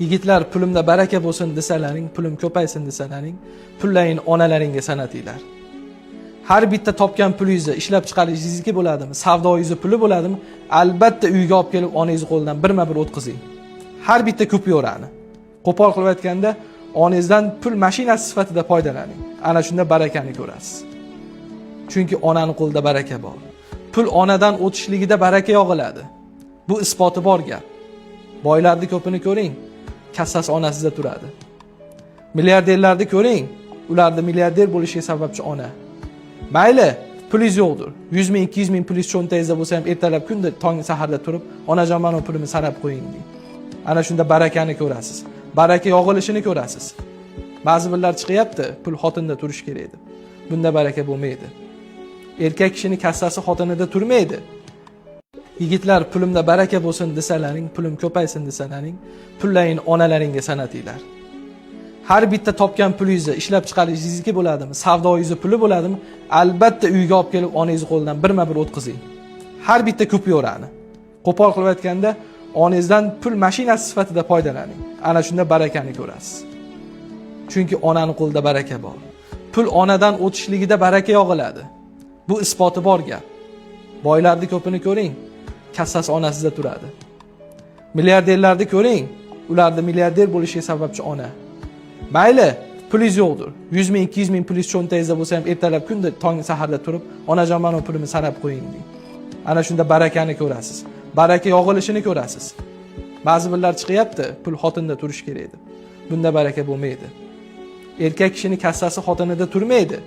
Yigitlar, pulimda baraka bo'lsin desalaring, pulim ko'paysin desalaring, pullaringni onalaringga sanatinglar. Har bitta topgan pulingizni ishlab chiqarishingizniki bo'ladimi, savdoyingizni puli bo'ladimi, albatta uyga olib kelib onangizni qo'lidan birma-bir o'tkazing. Har bitta kupyurani. Qo'pol qilib aytganda, onangizdan pul mashinasi sifatida foydalaning. Ana shunda barakani ko'rasiz. Chunki onani qo'lida baraka bor. Pul onadan o'tishligida baraka yog'iladi. Bu isboti bor gap. Boylarni ko'pini ko'ring, kassasi onasida turadi. Milliarderlarni ko'ring, ularni milliarder bo'lishiga sababchi ona. Mayli, pulingiz yo'qdir. 100 ming, 200 ming pulingiz cho'ntagingizda bo'lsa ham, ertalab kunda tong saharda turib, "Onajon, mana bu pulimni sanab qo'ying" deng. Ana shunda barakani ko'rasiz. Baraka yog'ilishini ko'rasiz. Ba'zi birlar chiqyapti, pul xotinda turishi kerak deb. Bunda baraka bo'lmaydi. Erkak kishini kassasi xotinida turmaydi. Yigitlar, pulimda baraka bo'lsin desalaring, pulim ko'paysin desalaring, pullaringni onalaringga sanatinglar. Har bitta topgan pulingizni ishlab chiqarishingizniki bo'ladimi, savdoyingizni puli bo'ladimi, albatta uyga olib kelib onangizni qo'lidan birma-bir o'tkazing. Har bitta kupyurani. Qo'pol qilib aytganda, onangizdan pul mashinasi sifatida foydalaning. Ana shunda barakani ko'rasiz. Chunki onani qo'lida baraka bor. Pul onadan o'tishligida baraka yog'iladi. Bu isboti bor gap. Boylarni ko'pini ko'ring, kassasi onasida turadi. Milliarderlarni ko'ring, ularni milliarder bo'lishiga sababchi ona. Mayli, pulingiz yo'qdir. 100 ming, 200 ming pulingiz cho'ntagingizda bo'lsa ham, ertalab kunda tong saharda turib, "Onajon, mana bu pulimni sanab qo'ying" deng. Ana shunda barakani ko'rasiz. Baraka yog'ilishini ko'rasiz. Ba'zi birlar chiqyapti, pul xotinda turishi kerak deb. Bunda baraka bo'lmaydi. Erkak kishini kassasi xotinida turmaydi.